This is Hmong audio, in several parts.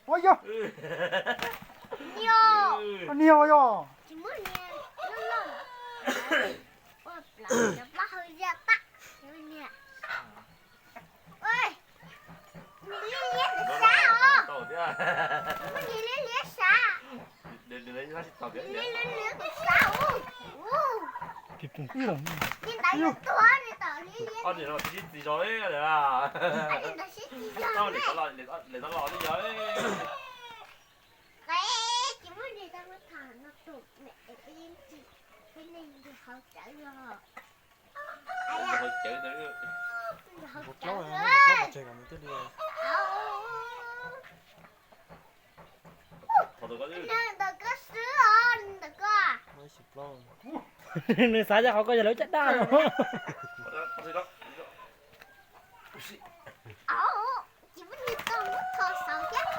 Ua yog, niag yog. Ua plaub hau ya tag. Ua, nws liab liab ntawm sab os. Nws liab liab sab. Nws liab liab ntawm sab os. Ua, li ntawd yus tuag nws tawm liab liab. Sib txiv zog li. Li ntawd sib txiv zog. Qe, tsis muaj nws tau muab tham no tus me peb neeg hauv cawv los. Hauv cawv, hauv cawv. Ntawm koj xwb os, ntawm koj. Nws xav tias qhov koj yog lawv caj dab no. Tsis muaj nws tau muab tho xauv thiab.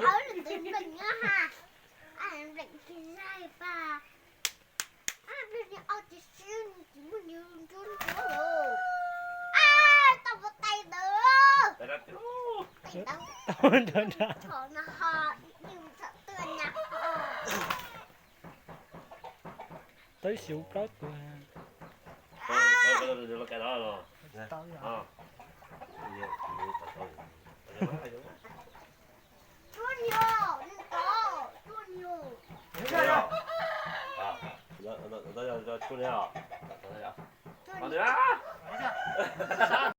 Hauv lwm tus npleem nyob ha, npleem kiag zaj pas. Ab, nws ob tsis sib, tsis muaj nws nruab nruab lawm. Ab, tau pas tais ntawd. Tais ntawd. Tshom no ho, ib tshom tuaj na ho. Tawb xyuv plaub tuag. Tsuab nyuj, nws tau, tsuab nyuj. Tsuab nyuj.